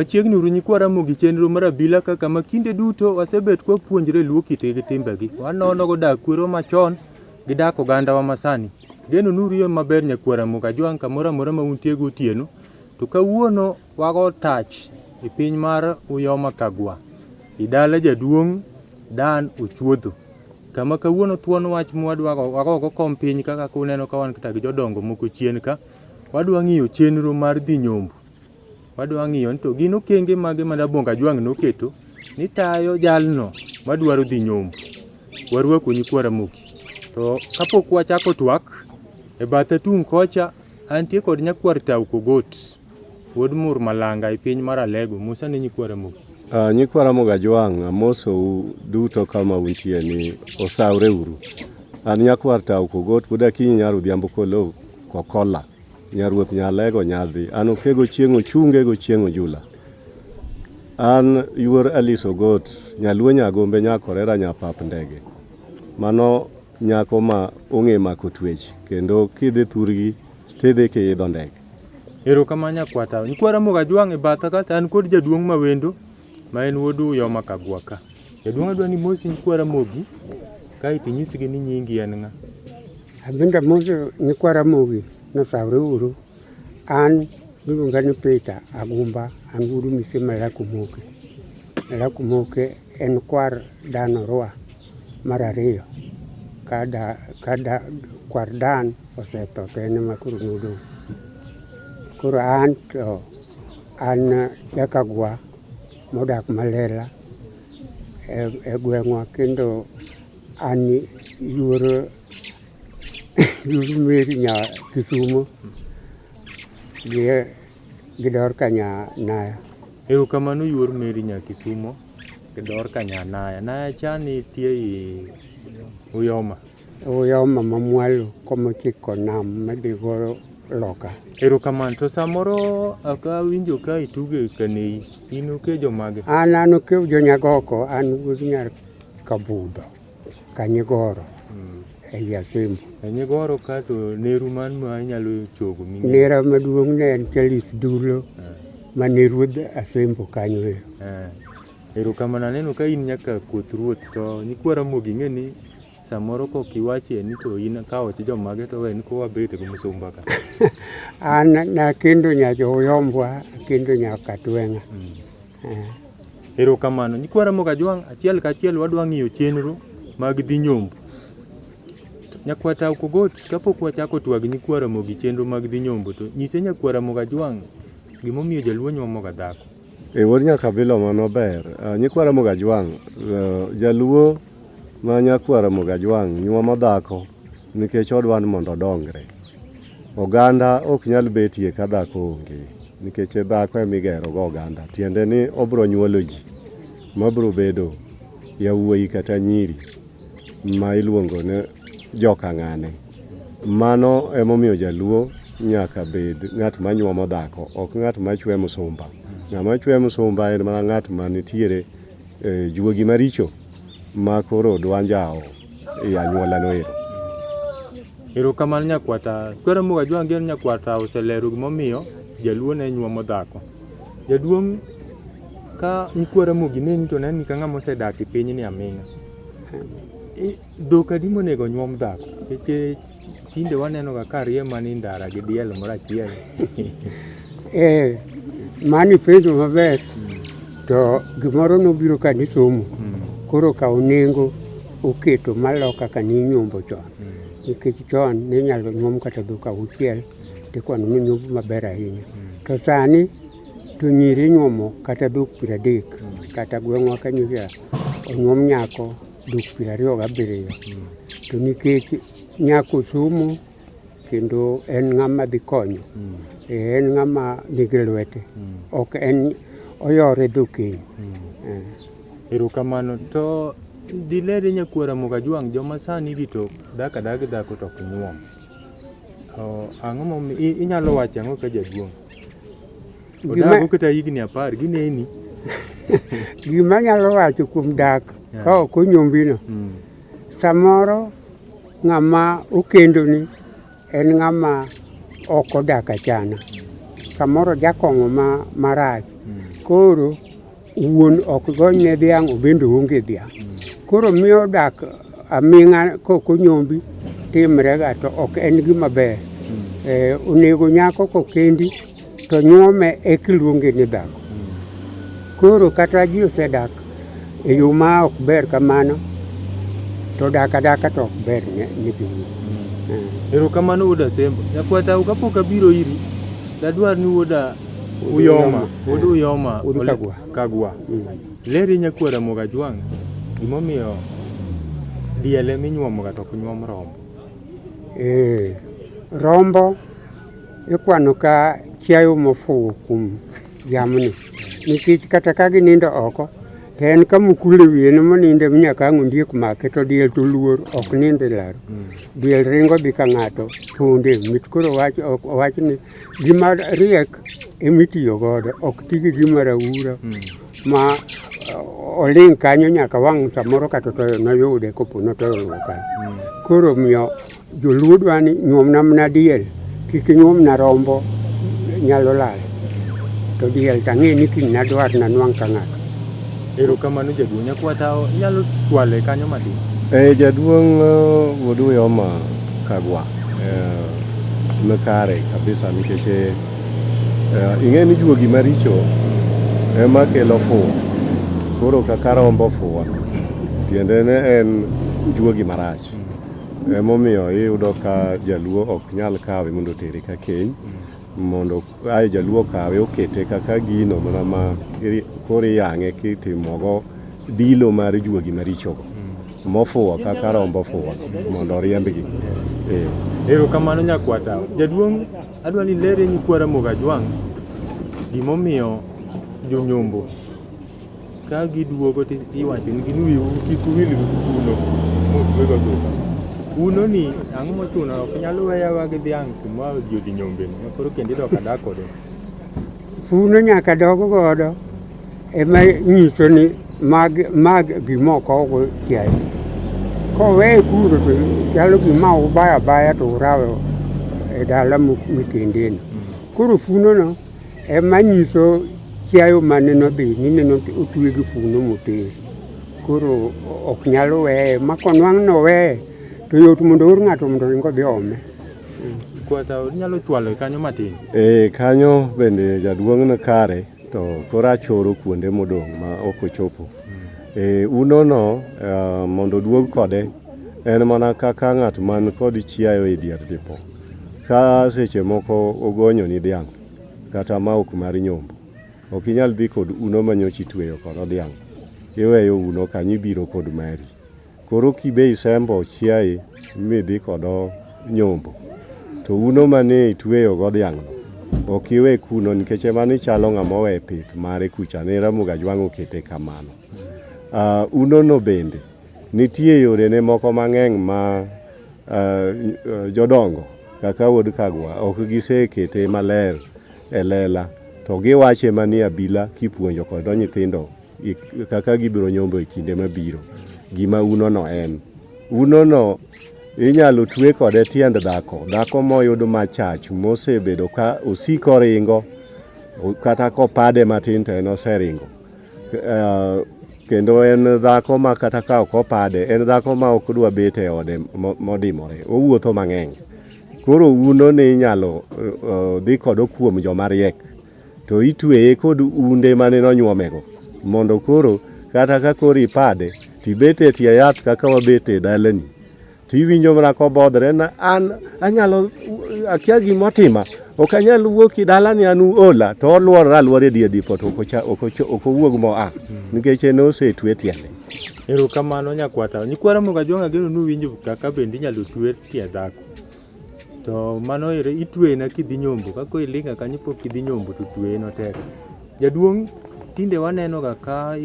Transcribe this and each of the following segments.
Machiegni uru nyikwa Ramogi chenro mar abila kaka ma kinde duto wasebet kwapuonjre luo kitgi gi timbegi. Wanono go dak kwerewa machon gi dak ogandawa masani. Geno ni uriyo maber nyakwar Ramogi Ajwang' kamoro amora ma untie gotieno. To kawuono wago tach e piny mar Uyoma Kagwa e dala jaduong' Dan Ochuodho. Kama kawuono thuon wach mwadwa wagogo kom piny kaka kuneno ka wan kata gi jodongo moko chien ka. Wadwa ng'iyo chenro mar dhi nyombo. Wadwa ng'iyo ni to gin okenge mage ma Rabongo Ajwang' noketo ni tayo jalno madwaro dhi nyombo. Warwaku nyikwa Ramogi. To kapok wachako twak, e bathe tung' kocha antie kod nyakwar Tau Kogot, wuod Mur Malanga e piny mar Alego. Musa ne nyikwa Ramogi. Nyikwa Ramogi Ajwang' amosou duto kama untie ni osawre uru. An nyakwar Tau Kogot wuod Akinyi nyar Odhiambo Kolo Kokola. Nyaruoth Nyalego nyadhi. An okego chieng' ochunge go chieng' ojula. An yuor Alice Ogot, nyaluo nyagombe nyakorera nyapap ndege. Mano nyako ma ong'e mako twech kendo kidhi thurgi tidhi kiidho ndege. Erokamano nyakwata. Nyikwa Ramogi Ajwang' e batha ka to an kod jaduong' ma wendo ma en wuod Uyoma Kagwa ka. Jaduong' adwa ni imosi nyikwa Ramogi kaeto inyisgi ni nyingi en ng'a. Abende amoso nyikwa Ramogi nosawre uru. An iluonga ni Peter Agumba, an wuod Mise Malaku Moke. Malaku Moke en kwar Dan Orwa mar ariyo ka, da, ka da, kwar Dan osetho to en ema koro nodong'. Koro an to an jakagwa modak Malela e gweng'wa kendo an yuor yuor Mary nya Kisumo gi Dorka nya Naya. Erokamano yuor Mary nya Kisumo gi Dorka nya Naya. Naya cha nitie i Uyoma. Uyoma mamwalo komochiko nam madhi go loka. Erokamano. To samoro ok awinjo ka ituge kanei. In okejo mage? An okejo Nyagoko, an wuod nyar Kabudho, Kanyigoro, ei Asembo. Kanyigoro ka to neru man ma inyalo chogo ming'eyo? Nera maduong' ne en Charles Dulo, mane ruodh Asembo kanyo ero. Erokamano aneno ka in nyaka koth ruoth to nyikwa Ramogi ing'e ni samoro kok iwachie ni to in kaoch jomage to wen ko wabet gi musumba ka. An nakendo nya jo-Uyombwa, akendo nya Katweng'a. Erokamano. Nyikwa Ramogi Ajwang' achiel kachiel wadwa ng'iyo chenro mag dhi nyombo. Nyakwar Tau Kogot, kapok wachako twag nyikwa Ramogi chenro mag dhi nyombo to nyise nyakwar Ramogi Ajwang' gimomiyo jaluo nyuomoga dhako. E wuod Nyakabilo mano ber. Nyikwa Ramogi Ajwang', jaluo ma nyakwar Ramogi Ajwang' nyuomo dhako nikech odwa ni mondo odongre. Oganda ok nyal betie ka dhako onge nikech dhako ema igerogo oganda. Tiende ni obiro nyuolo ji mabiro bedo yawuoyi kata nyiri ma iluongo ni joka ng'ane. Mano emomiyo jaluo nyaka bed ng'at ma nyuomo dhako, ok ng'at ma chwe musumba. Ng'ama chwe musumba en mana ng'at ma nitiere e juogi maricho ma koro dwa njawo e anyuolano ero. Erokamano nyakwata. Kwera Ramogi Ajwang' geno nyakwata oselero gimomiyo jaluo ne nyuomo dhako. Jaduong' ka nyikwa Ramogi neni to neni ka ng'ama osedak e pinyni aming'a. Dhok adi monego onyuom dhako? Nikech tinde waneno ga ka rie mana e ndara gi diel moro achiel. Eh, mano ipenjo maber. To gimoro nobiro ka nisomo. Koro kawo nengo oketo malo kaka ninyombo chon. Nikech chon ninyalo nyuom kata dhok auchiel tikwano ni nyombo maber ahinya. To sani to nyiri inyuomo kata dhok 30 kata gweng'wa ka nyocha onyuom nyako dhok 27. To nikech nyako somo kendo en ng'ama dhi konyo, en ng'ama nigi lwete, ok en oyore dho keny. Erokamano. To dilere nyakwar Ramogi Ajwang' joma sani gi to dak adaka gi dhako to ok nyuom. Ang'o momiyo inyalo wacho ang'o ka jaduong'? Odago kata higni 10 gineni. Gima anyalo wacho kuom dak ka ok onyuombino, samoro ng'ama okendoni en ng'ama ok odak achana. Samoro jakong'o marach. Koro wuon ok gony ne dhiang' obende oonge dhiang'. Koro miyo dak aming'a kok onyombi timrega to ok en gima ber. Onego nyako kokendi to nyuome eka iluonge ni dhako. Koro kata ji osedak e yo ma ok ber kamano, to dak adaka to ok ber ne piny. Erokamano wuod Asembo. Nyakwata kapok abiro iri, dadwar ni wuoda Uyoma, wuod Uyoma Wuod Kagwa. Kagwa. Leri nyakwar Ramogi Ajwang' gimomiyo diel ema inyuomoga to ok nyuom rombo. Ee, rombo ikwano ka chiayo mofuwo kuom jamni nikech kata ka ginindo oko to en kama okul e wiye no moninde nyaka ang' ondiek make to diel to luor ok nind e laro. Diel ringo dhi ka ng'ato ponde mit koro wach ok owach ni gima riek emitiyo godo ok ti gi gima raura ma oling' kanyo nyaka wang' samoro kata otoyo noyude kopo notoyo oluwo kanyo. Koro omiyo joluo dwa ni nyuomna mana diel kik inyuomna rombo nyalo lal to diel tang'e ni kiny nadwar nanwang' ka ng'ato. Erokamano jaduong'. Nyakwata inyalo chwale kanyo matin. Jaduong' wuod Uyoma Kagwa ni kare kabisa nikech ing'e ni juogi maricho ema kelo fuwo. Koro kaka rombo fuwo tiende ne en juogi marach. Emomiyo iyudo ka jaluo ok nyal kawe mondo otere ka keny mondo ae jaluo okawe okete kaka gino mana ma koro iyang'e kitimogo dilo mar juogi marichogo mofuwo kaka rombo fuwo mondo oriembgi. Erokamano nyakwata. Jaduong' adwa ni ilere nyikwa Ramogi Ajwang' gimomiyo jonyombo ka giduogo to iwacho nigi ni wiu kik uwil gi uno motwego duka. Uno ni ang'o mochuno ok nyal weya aweya gi dhiang' kuma ji odhi nyombe ni ma koro kendo idok adak kode. Funo nyaka dog godo ema nyiso ni mag gima okowgo chiayo. Koweye kuro to chalo gima ubayo abaya to urawo e dala mikendeno. Koro funono ema nyiso chiayo mane nodhi ni neno otwe gi funo moter. Koro ok nyal weye ma konwang' noweye to yot mondo oor ng'ato mondo oring odhi ome. Kwata inyalo chwalo kanyo matin. Kanyo bende jaduong' ni kare to koro achoro kuonde modong' ma ok ochopo. Unono mondo oduog kode en mana kaka ng'at man kod chiayo e dier dipo. Ka seche moko ogonyo ni dhiang' kata ma ok mar nyombo, ok inyal dhi kod uno manyocha itweyo kod dhiang'. Iweyo uno kanyo ibiro kod mari. Koro kibe isembo chiaye midhi kodo nyombo, to uno mane itweyo go dhiang'no ok iwe kuno nikech ema nichalo ng'ama owe pith mare kucha ne Ramogi Ajwang' okete kamano. Unono bende nitie yorene moko mang'eny ma jodongo kaka wuod Kagwa ok gisekete maler e lela to giwache manie abila kipuonjo kod nyithindo kaka gibiro nyombo e kinde mabiro. Gima unono en unono inyalo twe kode tiend dhako, dhako moyud machach mosebedo ka osiko ringo kata kopade matin to en oseringo. Kendo en dhako ma kata ka ok opade, en dhako ma ok dwa bet e ode modimore, owuotho mang'eny. Koro uno ni inyalo dhi kodo kuom joma riek to itweye kod unde mane nonyuomego mondo koro kata ka koro ipade tibet e tie yath kaka wabet e dalani tiwinjo mana kobodhre na an anyalo akia gimotima ok anyal wuok e dalani an uola to oluorore aluora e dier dipo to ok owuog moa nikech en osetwe tiende. Erokamano nyakwata. Nyikwa Ramogi Ajwang' ageno ni uwinjo kaka bende inyalo twe tie dhako. To mano ere itweye na kidhi nyombo ka koro ilinga kanyo pok idhi nyombo to tweye no tek. Jaduong' tinde waneno ga ka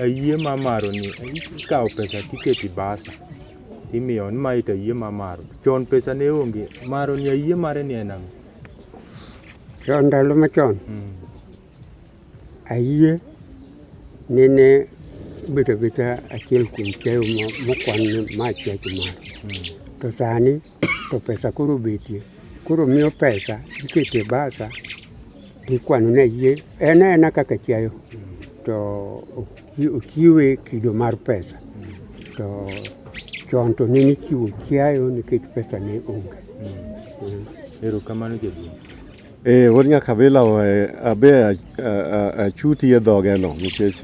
ayie mamaro ni ikawo pesa tiketi basa timiyo ni mae to ayie mamaro. Chon pesa ne onge, maro ni ayie mare ni en ang'o? Chon ndalo machon ayie nene obedo abeda achiel kuom chiayo mokwan ni ma chiach maro. To sani to pesa koro obetie. Koro miyo pesa ikete e basa. Tikwano ne yie en aena kaka chiayo to ochiwe kido mar pesa. To chon to ne ichiwo chiayo nikech pesa ne onge. Erokamano jaduong'. Eh, wuod Nyakabila abe achuti e dhoge no nikech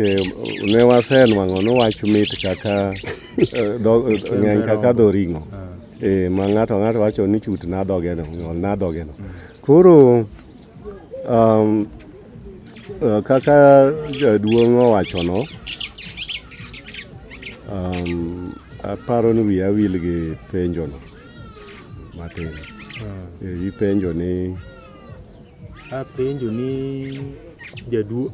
ne wasenwang'o ni wach mit kaka ng'eny kaka dho ring'o. Eh, ma ng'ato ng'ato wacho ni chutna dhoge no, ng'olna dhoge no. Koro kaka jaduong' owachono, aparo ni wiya wil gi penjono matin. Ipenjo ni Apenjo ni jaduong'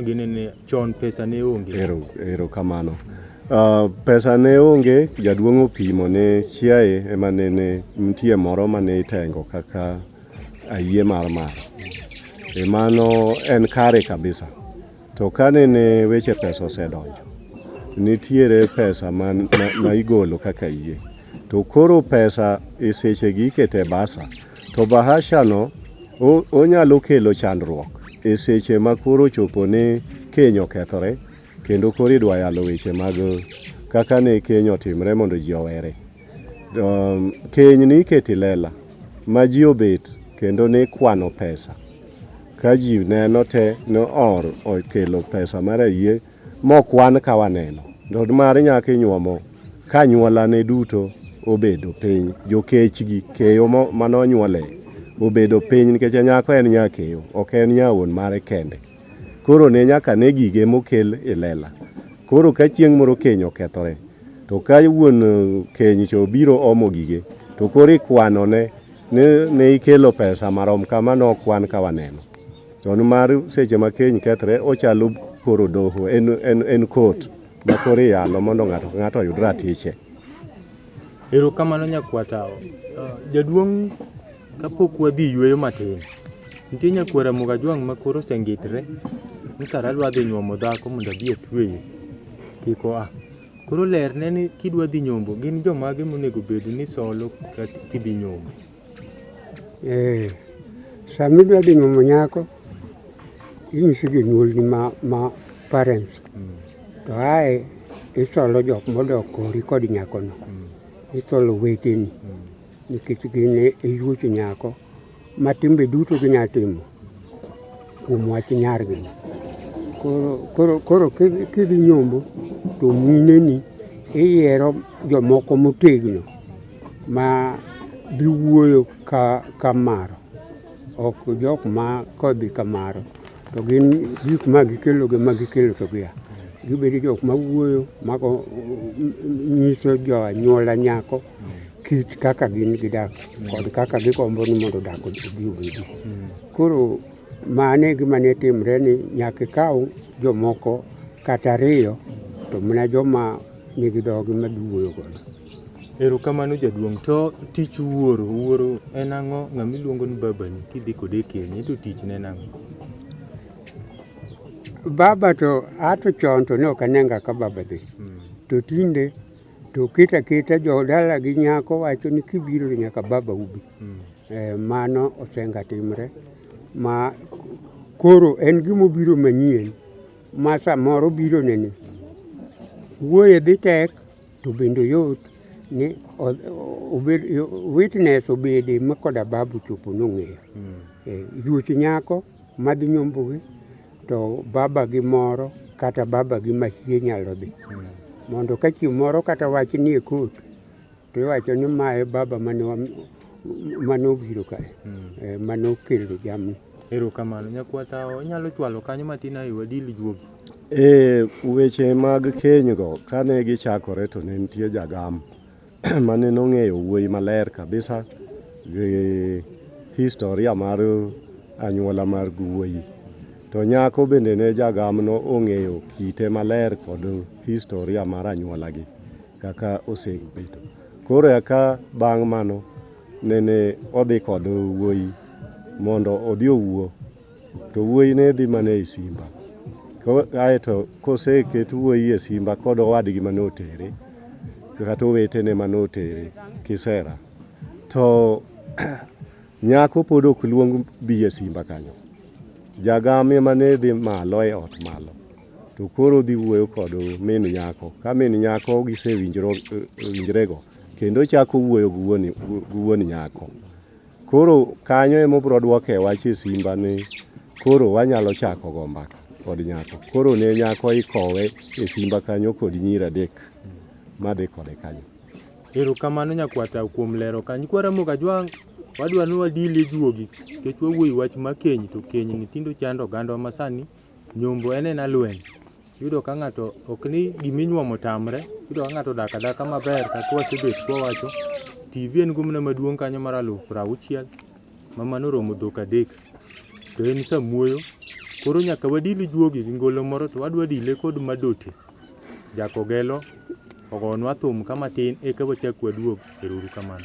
ginene chon pesa ne onge. Ero kamano. Pesa ne onge, jaduong' opimo ne chiaye ema nene nitie moro mane itengo kaka ayie mar maro. E mano en kare kabisa. To ka nene weche pesa osedonjo, nitiere pesa ma igolo kaka yie. To koro pesa e sechegi ikete e basa. To bahasha no onyalo kelo chandruok e seche ma koro ochopo ni keny okethore kendo koro idwa yalo weche mag kaka ne keny otimre mondo ji owere. Keny ni ikete lela ma ji obet kendo ne kwano pesa. Ka ji neno te ni or okelo pesa mar ayie mokwan ka waneno. To mar nyako inyuomo ka anyuolane duto obedo piny. Jokech gi keyo manonyuole obedo piny nikech nyako en nya keyo ok en nya wuon mare kende. Koro ne nyaka ne gige mokel e lela. Koro ka chieng' moro keny okethore to ka wuon keny cha obiro omo gige to koro ikwano ne ne ikelo pesa marom kama nokwan ka waneno. To nimar seche ma keny kethre ochalo koro doho en court ma koro iyalo mondo ng'ato ka ng'ato oyud ratiche. Erokamano nyakwatawa. Jaduong' kapok wadhi yueyo matin, nitie nyakwar Ramogi Ajwang' ma koro osengitre ni kara adwa dhi nyuomo dhako mondo adhi atweye kik oa. Koro lerne ni kidwa dhi nyombo gin jomage monego bed ni solo kidhi nyombo. Sama idwa dhi nyuomo nyako, inyiso jonyuolni ma parents. To ae isolo jok modok kori kod nyakono. Isolo weteni nikech gin e yuoch nyako ma timbe duto ginyalo timo kuom wach nyargi. Koro kidhi nyombo to mineni iyiero jomoko motegno ma dhi wuoyo kamaro. Ok jok ma kodhi kamaro to gin gik ma gikelo gi ma gikelo to gia. Gibedo jok ma wuoyo mago nyiso jo anyuola nyako kit kaka gin gidak kod kaka gigombo ni mondo dak odhi obedi. Koro mano e gima ne timre ni nyaka ikaw jomoko kata ariyo to mana joma nigi dhogi madhi wuoyo godo. Erokamano jaduong'. To tich wuoro, wuoro en ang'o? Ng'ama iluongo ni babani kidhi kode e keny, en to tichne en ang'o? Baba to ato chon to ne ok anenga ka baba dhi. To tinde to oketo aketa jodala gi nyako wacho ni kibiro to nyaka baba ubi. Mano osenga timre ma koro en gimobiro manyien ma samoro biro nene wuoye dhi tek to bende oyot ni obed witness obede ma koda babu chopo nong'eyo. Yuoch nyako madhi nyombogi to baba gi moro kata baba gi mahie nyalo dhi. Mondo ka chieng' moro kata wach nie court to iwacho ni ma e baba mane obiro kae, mane okelo jamni. Erokamano. Nyakwata inyalo chwalo kanyo matin ae wadil juogi. E weche mag keny go kane gichakore to ne nitie jagam mane nong'eyo wuoyi maler kabisa gi historia mar anyuola mar wuoyi. To nyako bende ne jagam no ong'eyo kite maler kod historia mar anyuola gi kaka osebedo. Koro eka bang' mano nene odhi kod wuoyi mondo odhi owuo. To wuoyi ne dhi mana e simba. Aeto koseket wuoyi e simba kod owadgi mane otere kata owetene mane otere kisera to nyako pod ok luong bi e simba kanyo. Jagam ema ne dhi malo e ot malo to koro odhi wuoyo kod min nyako. Ka min nyako gisewinjrego kendo ochako wuoyo gi wuon nyako. Koro kanyo ema obiro dwoke wach e simba ni koro wanyalo chako go mbaka kod nyako. Koro ne nyako ikowe e simba kanyo kod nyiri adek madhi kode kanyo. Erokamano nyakwata kuom lero ka. Nyikwa Ramogi Ajwang', wadwa ni wadile juogi nikech wawuoyo wach ma keny to keny ni tinde ochando ogandawa masani. Nyombo en ena lweny. Iyudo ka ng'ato ok ni giminyuomo otamre, iyudo ka ng'ato odak adaka maber kaka wasebet kwawacho. TV en gomna maduong' kanyo mar aluf prauchiel ma mano oromo dhok adek. To en samuoyo, koro nyaka wadil juogi gi ngolo moro to wadwa dile kod madote. Jakogelo ogonwa thum ka matin eka wachak waduog. Ero uru kamano.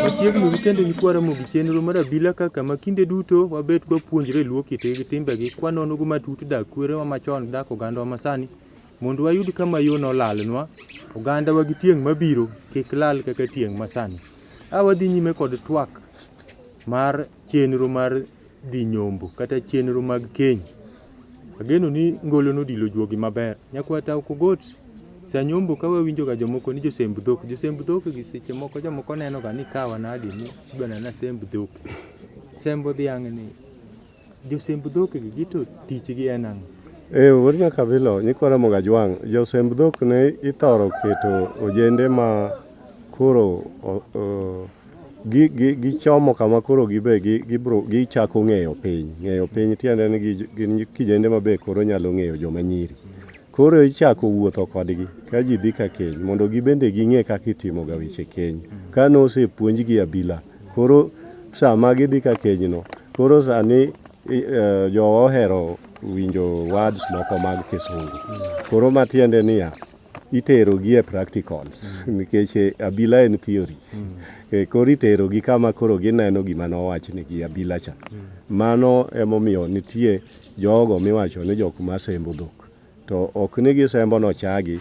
Wachiegni gi kendo nyikwa Ramogi chenro mar abila kaka ma kinde duto wabet kwapuonjre luo kitgi gi timbegi kwanono go matut dak kwerewa machon dak ogandawa masani mondo wayud kama yo nolalnwa ogandawa gi tieng' mabiro kik lal kaka tieng' masani. A wadhi nyime kod twak mar chenro mar dhi nyombo kata chenro mag keny. Ageno ni ngolo nodilo juogi maber. Nyakwata Okogot, sa nyombo ka wawinjo ga jomoko ni josemb dhok, josemb dhok gi seche moko jomoko neno ga ni kawa nadi ni ibana nasemb dhok. Sembo dhiang' ni josemb dhok gi gito tichgi en ang'o? Eh, wuod Nyakabilo, nyikwa Ramogi Ajwang', josemb dhok ne ithoro keto ojende ma koro o, o, Gichomo kama koro gibe gibro gichako ng'eyo piny. Ng'eyo piny tiende ni gin kijende ma be koro nyalo ng'eyo joma nyiri. Koro ichako wuotho kodgi ka ji dhi ka keny mondo gibende ging'e kaka itimoga weche keny. Ka nosepuonjgi abila, koro sama gidhi ka kenyno, koro sani jowa ohero winjo words moko mag kisungu. Koro matiende niya, itero gi e practicals nikech abila en theory. Koro itero gi kama koro gineno gima nowachnegi abila cha. Mano emomiyo nitie jogo miwacho ni jok masembo dhok. To ok ni gisembo nochagi,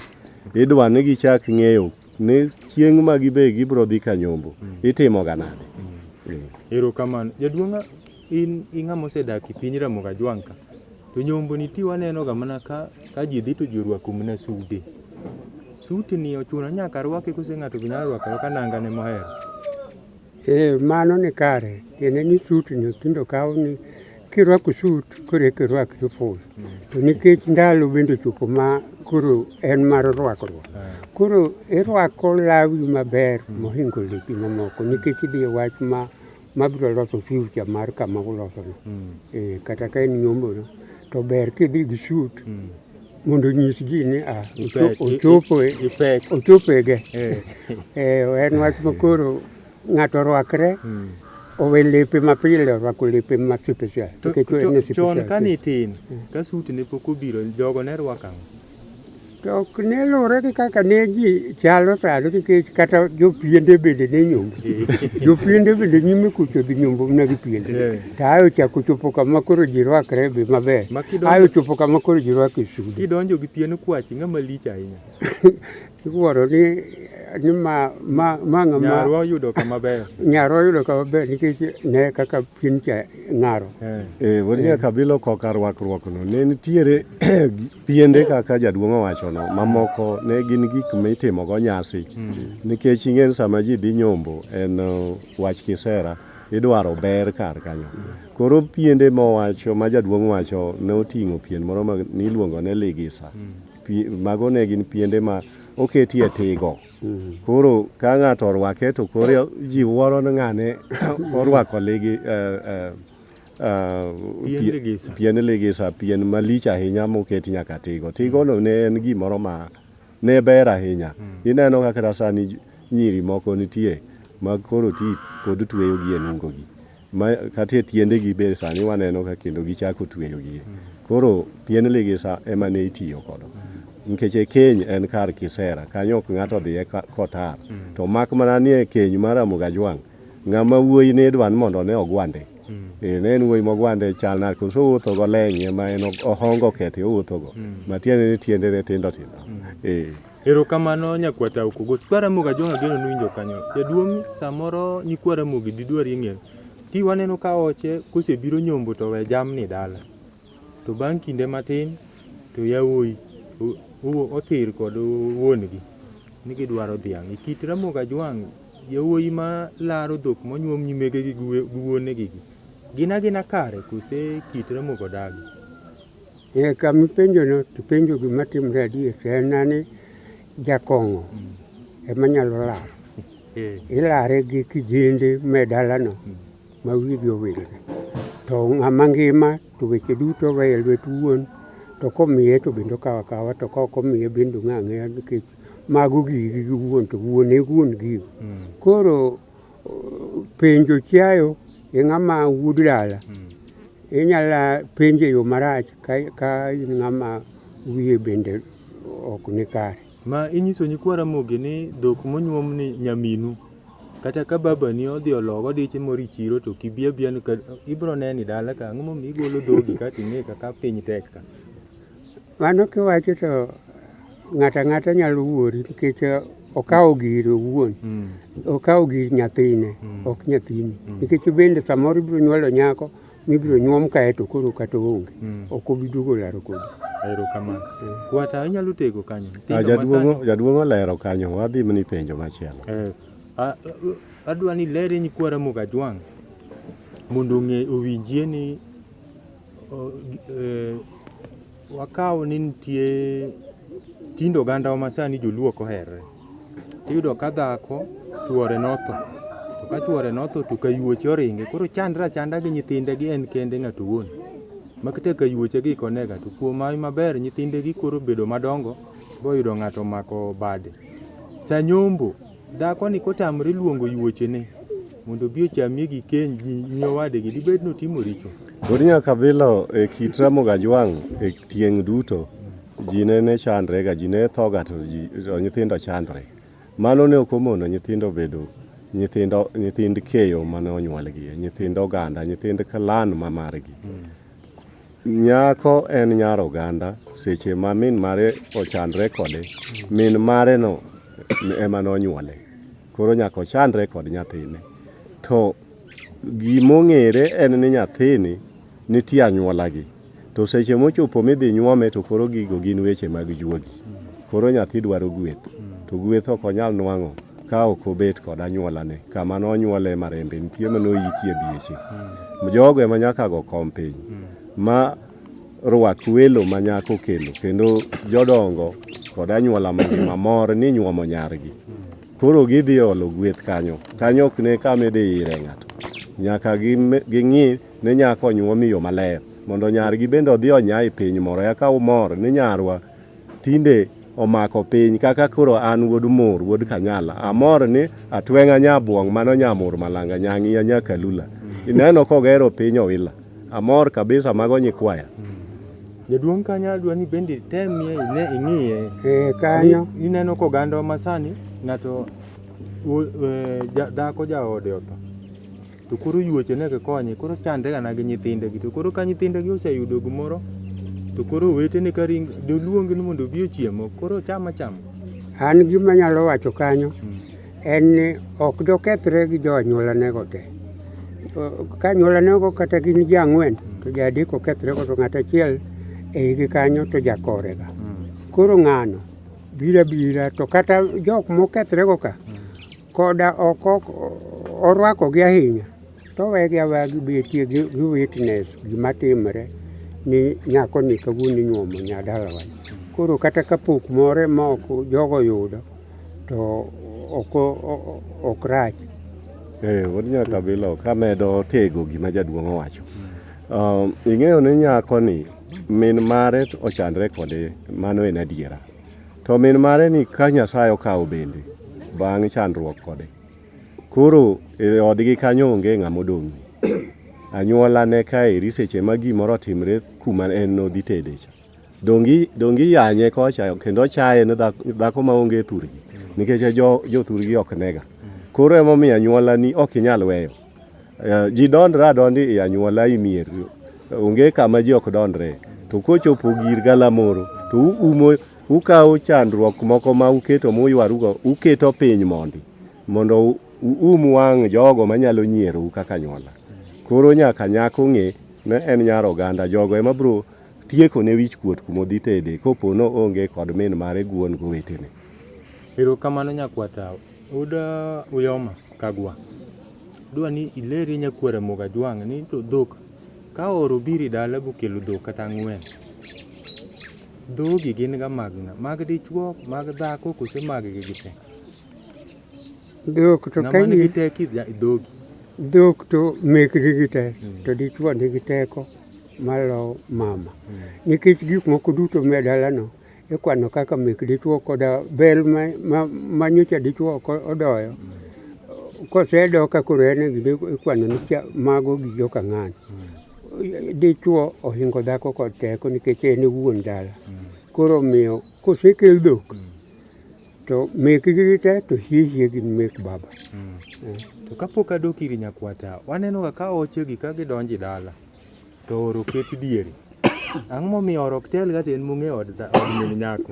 idwa ni gichak ng'eyo ni chieng' ma gibe gibro dhi ka nyombo, itimo ga nade. Erokamano. Jaduong' in ing'ama osedak e piny Ramogi Ajwang' ka. To nyombo nitie waneno ga mana ka ji dhi to ji orwako mana sude. Sut ni ochuno ni nyaka rwake kose ng'ato be nyalo rwako arwaka nangane mohero? Ee, mano ni kare. Tiende ni sut ni tinde okaw ni kirwako sut koro eka irwak uniform. To nikech ndalo bende ochopo ma koro en mar rwakruok. Koro irwako lawi maber mohingo lepi mamoko nikech idhi e wach ma mabiro loso future mar kama ulosono. Eh, kata ka en nyombono to ber kidhi gi suit mondo onyis ji ni ah, ochopo e ochopo e ge. Eh, en wach ma koro ng'ato orwakre owe lepe mapile orwako lepe ma special. Nikech en special. Chon kane itin, ka suit ne pok obiro, jogo ne rwako ang'o? To ok ne luwore gi kaka ne ji chalo sani nikech kata jopiende bende ne nyombo. Jopiende bende nyime kucho dhi nyombo mana gi piende. To ae ochako chopo kama koro ji rwakre be maber. Ae ochopo kama koro ji rwako e sude. Kidonjo gi pien kwach ing'ama lich ahinya. Iwuoro ni ma ma ma ng'ama Nyarwa oyudo kama ber. Nyarwa oyudo kama ber nikech ne kaka pien cha ng'aro. Eh, wuod Nyakabilo koka rwakruok no ne nitiere piende kaka jaduong' owachono mamoko ne gin gik mitimogo nyasi nikech ing'e ni sama ji dhi nyombo en wach kisera idwaro ber kar kanyo. Koro piende mowacho ma jaduong' wacho ne oting'o pien moro ma niluongo ni ligisa. Mago ne gin piende ma oketie tigo. Koro ka ng'ato orwake to koro ji wuoro ni ng'ane orwako ligi Pien ligisa. Pien ligisa, pien malich ahinya moket nyaka tigo. Tigono ne en gimoro ma ne ber ahinya. Ineno ka kata sani nyiri moko nitie ma koro ti pod tweyo gi e nungogi. Ma kata e tiendegi be sani waneno ka kendo gichako tweyo gi. Koro pien ligisa ema ne itiyo kodo. Nikech e keny en kar kisera, kanyo ok ng'ato dhiye kotar. To mak mana ni e keny mar Ramogi Ajwang', ng'ama wuoyi ne idwa ni mondo ne ogwande. Eh, ne en wuoyi mogwande chal nade koso owuotho goleny ema en ohongo kete owuothogo. Matiende ni tiendene tindo tindo. Eh. Erokamano nyakwar Tau Kogoth. Nyikwa Ramogi Ajwang' ageno ni uwinjo kanyo. Jaduong' samoro nyikwa Ramogi didwarie ng'eyo. Ti waneno ka oche kosebiro nyombo to we jamni dala. To bang' kinde matin to yawuoyi othir kod wuon gi ni gidwaro dhiang'. E kit Ramogi Ajwang' yawuoyi ma laro dhok monyuom nyimegegi gi wuonegi gi gin agina kare kose kit Ramogi odagi? Eh, kama ipenjono to ipenjo gima timre adier to en ni jakong'o ema nyalo laro. Ilare gi kijende me dalano ma wigi owilre. To ng'ama ngima to weche duto oweyo e lwet wuon to komiye to bende okawo akawa to ka ok omiye bende ong'e ang'eya nikech mago gigi gi wuon to wuon e wuon gigo. Koro penjo chiayo e ng'ama wuod dala inyalo penje e yo marach ka in ng'ama wiye bende ok ni kare. Ma inyiso nyikwa Ramogi ni dhok monyuom ni nyaminu kata ka babani odhi ologo diche moro e chiro to ok ibi abiya ni ibiro neni dala ka ang'o momiyo igolo dhogi ka to ing'e kaka piny tek ka. Mano kiwacho to ng'ato ang'ata nyalo wuori nikech okawo gire owuon. Okawo gir nyathine, ok nyathini. Nikech bende samoro ibiro nyuolo nyako mibiro nyuom kae to koro kata oonge. Ok obi duogo laro kodi. Erokamano. Kwata inyalo tego kanyo. Ah, Nyithindo ma sani- jaduong' olero kanyo, wadhi mni penjo machielo. Eh, adwa ni ilere nyikwa Ramogi Ajwang' mondo ong'e owinjie ni wakaw ni nitie tinde ogandawa masani joluo ok oherre. Tiyudo ka dhako chuore notho To ka chuore notho to kayuoche oringe. Koro chandre achanda gi nyithinde gi en kende ng'ato owuon. Ma kata kayuoche gi konega to kuom hawi maber nyithinde gi koro bedo madongo boyudo ng'ato omako bade. Sa nyombo, dhakoni kotamre luongo yuochene mondo obi ochamie gi keny gi nyi owadgi dibed ni otimo richo? Wuod Nyakabilo e kit Ramogi Ajwang' e tieng' duto ji nene chandre ga, ji ne tho ga to ji to nyithindo chandre. Mano ne ok omono nyithindo bedo nyithindo nyithind keyo mane onyuolgi, nyithind oganda, nyithind clan ma margi. Nyako en nyar oganda seche ma min mare ochandre kode, min mare no ema nonyuole. Koro nyaka ochandre kod nyathine. To gimong'ere en ni nyathini nitie anyuolagi. To seche mochopo midhi nyuome to koro gigo gin weche mag juogi. Koro nyathi dwaro gweth. To gweth ok onyal nwang'o ka ok obet kod anyuolane. Kama nonyuole marembe nitie manoyikie bieche. Jogo ema nyaka go kom piny. Ma rwak welo ma nyako kelo kendo jodongo kod anyuola mangima mor ni nyuomo nyargi. Koro gidhi olo gweth kanyo. Kanyo ok ne kama idhi ire ng'ato. Nyaka ging'i ni nyako onyuom e yo maler mondo nyargi bende odhi onya e piny moro eka umor ni nyarwa tinde omako piny kaka koro an wuod Mur wuod Kanyala amor ni atweng'a nyabuong' mano nyamur malanga nyang'iya nyakalula ineno kogero piny Owila amor kabisa mago nyikwaya. Jaduong' kanyo adwa ni bende itemie ine ing'iye. Eh, kanyo. Ineno koganda masani ng'ato dhako jaode otho. To koro yuoche ne gikonye, koro chandre gana gi nyithinde gi. To koro ka nyithinde gi oseyudo gimoro, to koro owetene ka ring doluong ni mondo obi ochiem, koro ocham achama. An gima anyalo wacho kanyo en ni ok dokethre gi jo anyuolanego te. Ka anyuolanego kata gin ji ang'wen to ji adek okethrego to ng'ato achiel e igi kanyo to jakorega. Koro ng'ano biro abira to kata jok mokethrego ka Koda ok orwakogi ahinya to owegi aweya gibetie gi witness gima timre ni nyakoni kawuono inyuomo nya dalawa. Koro kata ka pok moro ema ok jogo oyudo to ok rach. Eh, wuod Nyakabilo kamedo tego gima jaduong' owacho. Ing'eyo ni nyakoni min mare ochandre kode mano en adiera. To min mare ni ka Nyasaye okawo bende bang' chandruok kode. Koro e odgi kanyo onge ng'ama odong'. Anyuola ne kaeri seche ma gimoro otimre kuma en nodhi tede cha. Dongi dongi yanye kocha kendo ochaye ni dhako ma onge thurgi nikech jo jo thurgi ok nega. Koro emomiyo anyuola ni ok inyal weyo. Ji dondre adondi e anyuola i mier. Onge kama ji ok dondre. To kochopo gir galamoro to uumo ukawo chandruok moko ma uketo muywarugo uketo piny mondi mondo uum wang' jogo manyalo nyierou kaka anyuola. Koro nyaka nyako ng'e ni en nyar oganda jogo ema bro tieko ne wich kuot kuma odhi tede kopo no onge kod min mare guon gowetene. Erokamano nyakwata. Wuod Uyoma Kagwa, adwa ni ilerie nyakwar Ramogi Ajwang' ni to dhok ka oro obiro e dala bokelo dhok kata ang'wen, dhogi gin ga mag ng'a? Mag dichuo, mag dhako kose mag gi gite? Dhok to Ng'ama ka nigi teko e dhogi? Dhok to mekgi gite to dichuo nigi teko malo mama. Nikech gik moko duto me dalano ikwano kaka mek dichuo koda bel ma nyocha dichuo ok odoyo kosedo ka koro en e gima ikwano ni mago gi joka ng'ani. Dichuo ohingo dhako kod teko nikech en e wuon dala. Koro omiyo kosekel dhok to mekgi gite to hie hie gin mek baba. To kapok adok ir nyakwata, waneno ga ka ochegi ka gidonjo e dala To oro ket diere. Ang'o momiyo oro ok tel ga to en mong'e od min nyako?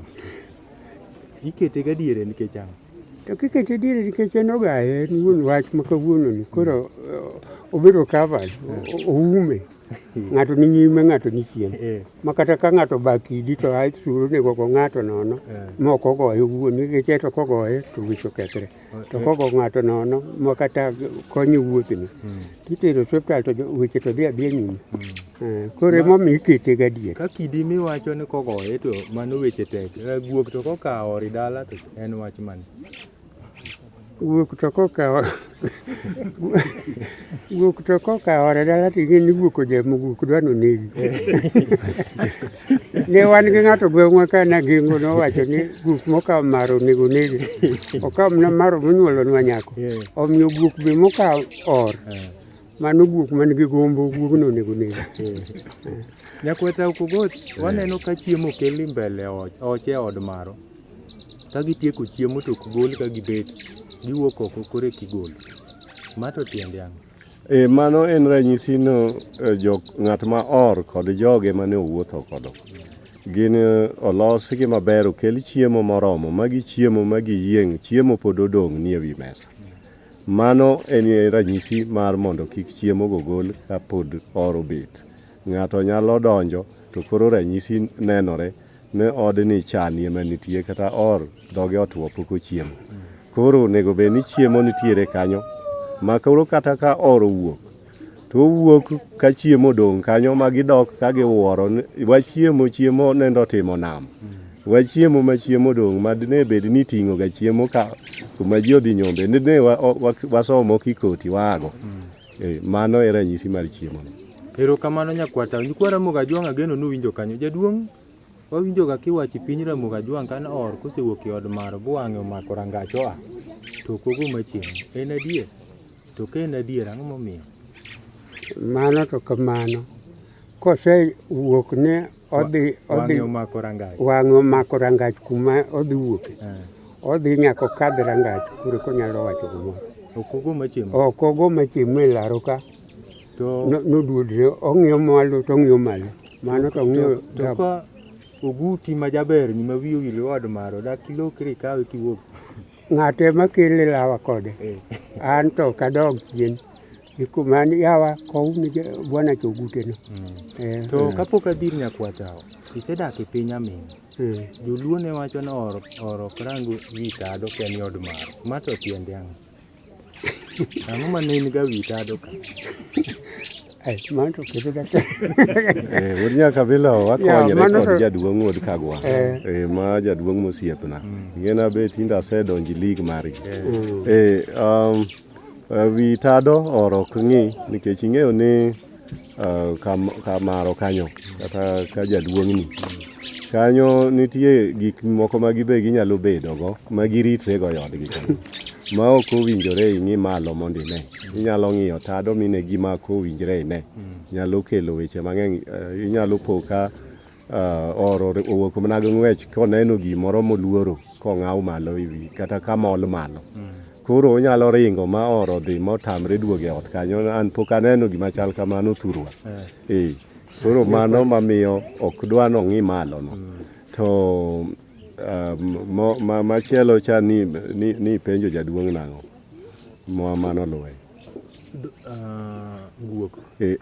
Ikete ga diere nikech ang'o? To kikete diere nikech en ogaye, en wuon wach ma kawuono ni koro obedo covered, oume. Ng'ato ni nyime, ng'ato ni chien. Ma kata ka ng'ato oba kidi to a suro onego go ng'ato nono ma ok ogoye owuon nikech en to kogoye to weche okethre. To kogo ng'ato nono ma kata konye wuothni titero osiptal to weche to dhi adhiya nyime. Koro emomiyo ikete gadier. Ka kidi miwacho ni kogoye to mano weche tek. Guok to kokawo ori dala to en wach mane? Guok to kokawo Guok to kokawo ore dala to ing'e ni guok ojemo guok dwa nonegi. Ne wan gi ng'ato gweng'wa ka Nagingo nowacho ni guok mokawo maro onego nege. Okawo mana maro monyuolonwa nyako. Omiyo guok be mokawo or mano guok man gi gombo guogno onego negi. Nyakweta Okogot, waneno ka chiemo okel mbele oche e od maro. Ka gitieko chiemo to ok gol ka gibet, giwuok oko koro eka igolo. Ma to tiende ang'o? E, mano en ranyisi no eh, jok, ng'at ma or kod joge mane owuotho kodo gin eh, olosgi maber okel chiemo moromo ma gichiemo ma giyieng' chiemo pod odong' nie wi mesa. Mano en ranyisi mar mondo kik chiemo go gol ka pod or obet. Ng'ato nyalo donjo to koro ranyisi nenore ni odni chan ema nitie kata or dhoge otwo pok ochiemo. Koro onego bed ni chiemo nitiere kanyo ma koro kata ka or owuok to owuok ka chiemo odong' kanyo ma gidok ka giwuoro ni wachiemo chiemo nende otimo nam. Wachiemo ma chiemo odong' ma dine bed ni iting'o ga chiemo ka kuma ji odhi nyombe dine wasomo kikoti waago. Eh, mano e ranyisi mar chiemo no. Erokamano nyakwata. Nyikwa Ramogi Ajwang' ageno ni uwinjo kanyo. Jaduong' wawinjoga kiwacho e piny Ramogi Ajwang' ka or kosewuok e od maro bu wang'e omako rangach oa to ok ogo machiemo. En adier? To ka en adier ang'o momiyo? Mano to kamano. Kosewuok ne odhi odhi Wang'e omako rangach. Wang'e omako rangach kuma odhi wuoke. Eh. Odhi nyaka okadh rangach koro eka onyalo wacho gimoro. Ok ogo machiemo. Ok ogo machiemo e laro ka. To Noduodre, ong'iyo mwalo to ong'iyo malo. Mano to ong'iyo to ka oguti ma jaber ni ma wiye owil od maro dak ilokri ikawe kiwuok. Ng'ato ema kele lawa kode. Eh. An to ok adog chien. Kuma ni yawa kowni bwana cha oguteno. Eh, To kapok adhi ir nyakwata, isedak e piny aming'a. eh. Joluo ne wacho ni or or ok rang wi tado ka en e od maro. Ma to tiende ang'o? Ang'o mane in ga wi tado ka? Ai, mano to kete ga. Eh, wuod Nyakabila wakonyre mano kod to- jaduong' wuod Kagwa. Eh. Eh, ma jaduong' mosiepna. Ing'e be tinde asedonjo e league margi. Eh, wi tado or ok ng'i nikech ing'eyo ni kamaro kanyo kata ka jaduong'ni kanyo nitie gik moko ma gibe ginyalo bedogo ma giritrego e odgi kanyo ma ok owinjore ing'i malo mondo ine. Inyalo ng'iyo tado mine gima ok owinjre ine. Nyalo kelo weche mang'eny. Inyalo po ka or owuok mana gi ng'wech koneno gimoro moluoro kong'aw malo e wi kata ka mol malo. Koro onyalo ringo ma or odhi motamre duogo e ot kanyo. An pok aneno gima chal kamano thurwa. Eh, koro mano mamiyo ok dwa nong'i malo no. To machielo cha ni, ni penjo jaduong' nang'o? Ma mano luwe. Guok. Eh,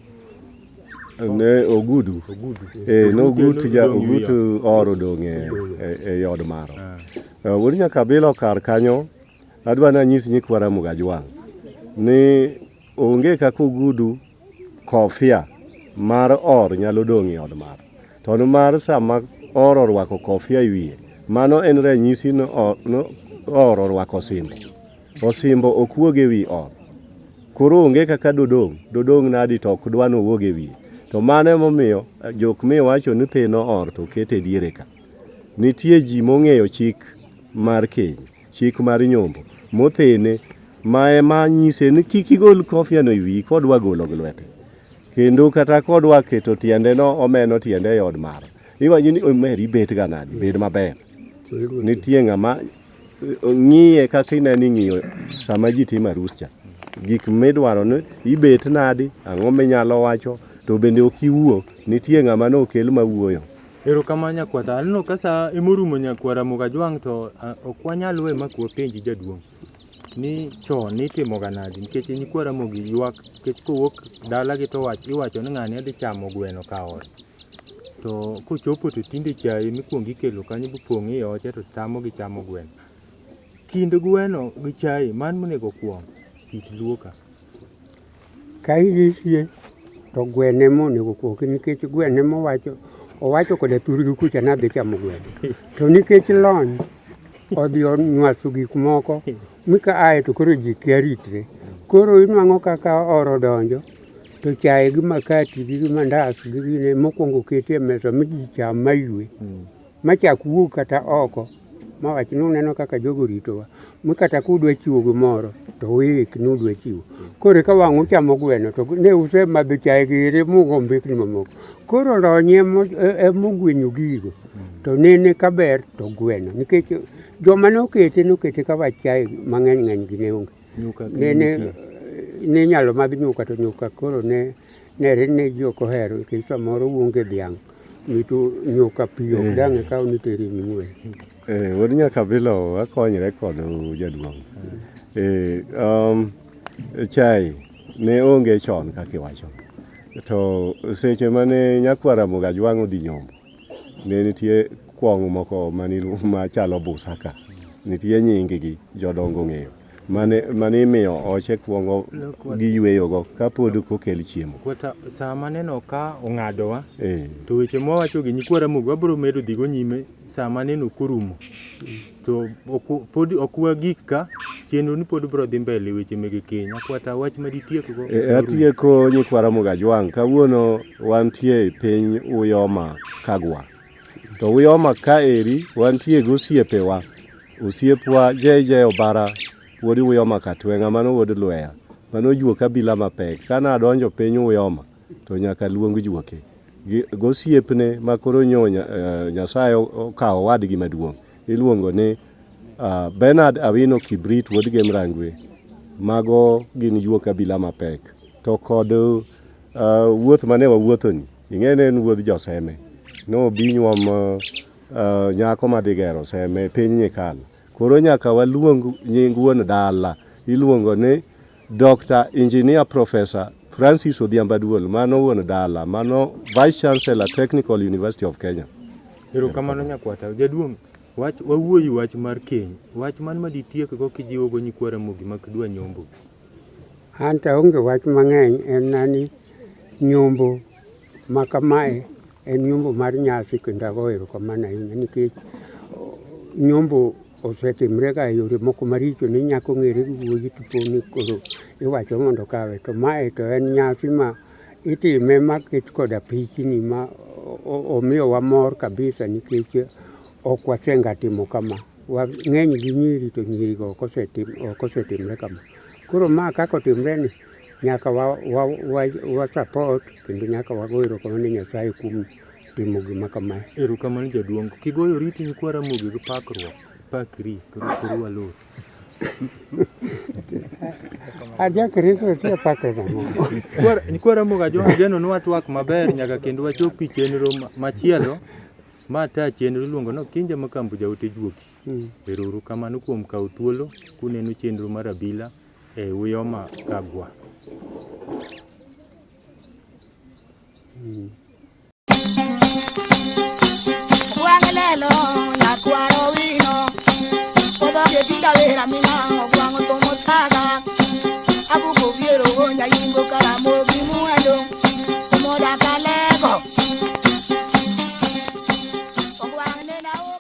ne ogudu. Ogudu. Eh, nogut ja Odong' ogut or odong' e od maro. Wuod Nyakabilo kar kanyo adwa nanyis nyikwa Ramogi Ajwang' ni onge kaka ogudu kofia mar or nyalo dong' e od maro. To nimar sama or orwako kofia e wiye, mano en ranyisi ni or, no, or orwako osimbo. Osimbo ok wuog e wi or. Koro onge kaka dodong', dodong' nadi to ok dwa nowuog e wiye. To mano emomiyo jok miwacho ni thino or to kete diere ka. Nitie ji mong'eyo chik mar keny, chik mar nyombo, mothene ma ema nyise ni kik igol kofia no e wiyi kodwa golo gi lwete. Kendo kata kodwa keto tiende no omeno tiende e od maro. Iwacho ni omer ibet ga nadi, bed maber. Nitie ng'ama ng'iye kaka ineno ing'iyo sama ji timo arus cha. Gik midwaro ni ibet nadi, ang'o minyalo wacho, to bende ok iwuo, nitie ng'ama nokel mawuoyo. Erokamano nyakwata. Aneno ka sa emorumo nyakwar Ramogi Ajwang' to ok wanyal we mak wapenji jaduong' ni chon nitimoga nadi nikech nyikwa Ramogi ywak nikech kowuok dalagi to iwacho ni ng'ani odhi chamo gweno ka ot. To kochopo to tinde chae mikuongo ikelo kanyo bopong' iye oche to tamogi chamo gweno. Kind gweno gi chae man monego okuong kit luo ka? Ka iyisie to gweno ema onego okuong nikech gweno ema owacho owacho koda thurgi kucha nadhi chamo gweno. To nikech lony odhi onywaso gik moko mi ka ae to koro ji kia ritre. Koro inwang'o kaka oro donjo to chae gi makati gi mandas gi gine mokwongo keti e mesa mi ji cham maywe machak wuog kata oko mawach ni uneno kaka jogo oritowa mi kata kudwa chiwo gimoro to uik ni udwa chiwo. Koro eka wang' uchamo gweno to ne usemadho chae giri mugo mbekni mamoko. Koro lony emogwenyo gigo to nene kaber to gweno nikech joma nokete nokete ka wach chae mang'eny ng'eny gi ne onge. Nyuka Nene nitie. ne inyalo madh nyuka to nyuka koro ne nere ni ji ok ohero nikech samoro uonge dhiang' mito nyuka pi ok dang' ikaw ni itero e nyim welo. Eh, wuod Nyakabilo wakonyre kod jaduong'. Eh, chai ne onge chon kaka iwacho. To seche mane nyakwar Ramogi Ajwang' odhi nyombo, ne nitie kwong' moko machalo busa ka. Nitie nying gi jodongo ong'eyo. Mane, mane imiyo oche kwongo giyweyogo kapod ok okel chiemo. Kwata sama maneno ka ong'adowa Eh. to weche mwawacho gi nyikwa Ramogi wabiro medo dhigo nyime sama neno korumo. To ok, pod ok wagik ka chenro ni pod biro dhi mbele weche mege keny. Akwata wach maditiekgo. Atieko nyikwa Ramogi Ajwang', kawuono wantie e piny Uyoma Kagwa. To Uyoma kaeri wantie gi osiepewa. Osiepwa JJ Obara wuod Uyoma Katweng'a, mano wuod Lweya. Mano juok abila mapek. Kane adonjo piny Uyoma to nyaka luong juoke. Gosiepne ma koro nyo Nyasaye okawo owadgi maduong' iluongo ni Bernard Awino Kibrit wuod Gem Rangwe. Mago gin juok abila mapek. To kod wuoth mane wawuothoni, ing'e ni en wuodh joseme. Nobi nyuom nyako madhi gero seme piny Nyikal. Koro nyaka waluong nying wuon dala. Iluongo ni Dr. Engineer Professor Francis Odhiambo Aduol, mano wuon dala, mano Vice Chancellor Technical University of Kenya. Erokamano nyakwata. Jaduong', wach wawuoyi wach mar keny. Wach man maditiekgo kijiwogo nyikwa Ramogi mak dwa nyombo. An to aonge wach mang'eny en na ni nyombo ma kamae en nyombo mar nyasi kendo ago erokamano ahinya nikech nyombo osetimre ga e yore moko maricho ni nyako ng'ere gi wuoyi to po ni koro iwacho mondo okawe to mae to en nyasi ma itime maket koda pichni ma omiyowa mor kabisa nikech ok wasenga timo kama. Wang'eny gi nyiri to nyirigo ok osetimre kama. Koro ma kaka otimre ni nyaka wa, wa, wa, wa support kendo nyaka wago erokamano ne Nyasaye kuom timo gima kamae. Erokamano jaduong'. Kigoyo oriti nyikwa Ramogi gi pakruok, pakri koro koro walor. Aja Kristo tiyo pakre nang'o? Nyikwa Ramogi Ajwang' ageno ni watwak maber nyaka kendo wachop e chenro machielo. Ma ta chenro iluongo ni Okinja Makambu Jaote Juogi. Ero uru kamano kuom kawo thuolo kuneno chenro mar abila e Uyoma Kagwa. Wang' lelo nyakwaro wino, odonje tinda wera ming'awo.